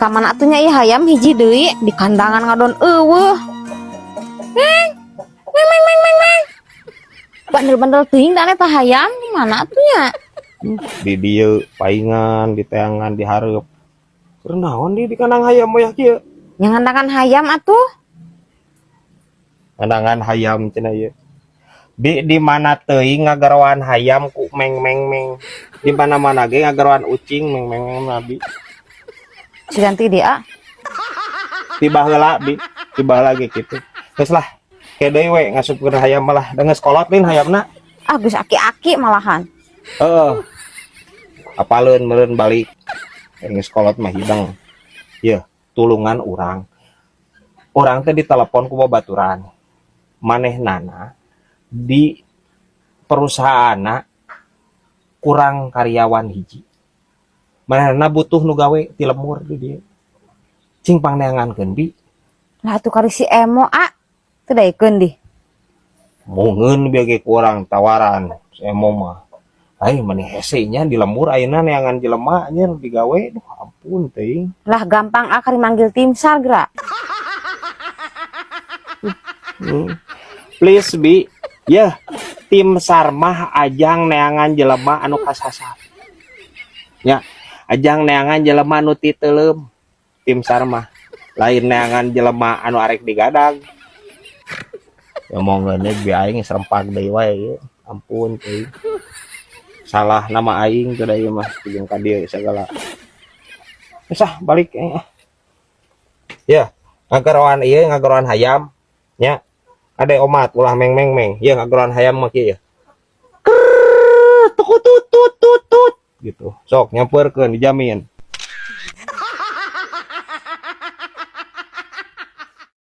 Ka mana atuh nya ieu hayam hiji deui di kandangan ngadon euweuh. Meng. Meng meng meng meng meng. Bandel-bandel teuing da eta hayam mana atuh nya? Di dieu paingan, di teangan, di hareup. Keur naon di kandang hayam moyah kieu? Nya ngandangan hayam atuh. Kandangan hayam cenah ieu. Di mana teuing ngagaroan hayam ku meng meng meng. Di mana-mana ge ngagaroan ucing meng meng meng nabi. Si ganti dia. Ti baheula bi, ti baheula ge kitu. Geus lah. Ke deui we ngasupkeun hayam malah da geus kolot lain hayamna. Ah, geus aki-aki malahan. Heeh. Apaleun meureun balik. Geus kolot mah hidang. Yeuh, tulungan urang. Urang teh ditelepon ku babaturan. Manehnana di perusahaanna kurang karyawan hiji. Manehna butuh nu gawe ti lembur di dieu. Cing pangneangankeun, bi. Lah atuh kari si Emo ah. Teu daekeun di. Mungeun bieu ge kurang tawaran si Emo mah. Ai mani hese nya di lembur ayeuna neangan jelema nya nu digawe, duh ampun teuing. Lah gampang ah, kari manggil tim SAR geura. Please, bi. Yeuh, tim SAR mah ajang neangan jelema anu kasasar. Ya, ajang neangan jelema anu titeuleum. Tim SAR mah lain neangan jelema anu arek digadag. Ya monggo bi aing serempak deui wae ieu. Ampun teuing. Salah nama aing teh da ieu mah jeung ka dieu sagala. Geus ah, balik eh. Ya, ngagaroan ieu ngagaroan hayam nya. Ade omat ulah meng meng meng. Ieu ngagaroan hayam mah kieu ya. Krrrr, tukutut tut tut tut gitu. Sok nyamperkeun dijamin.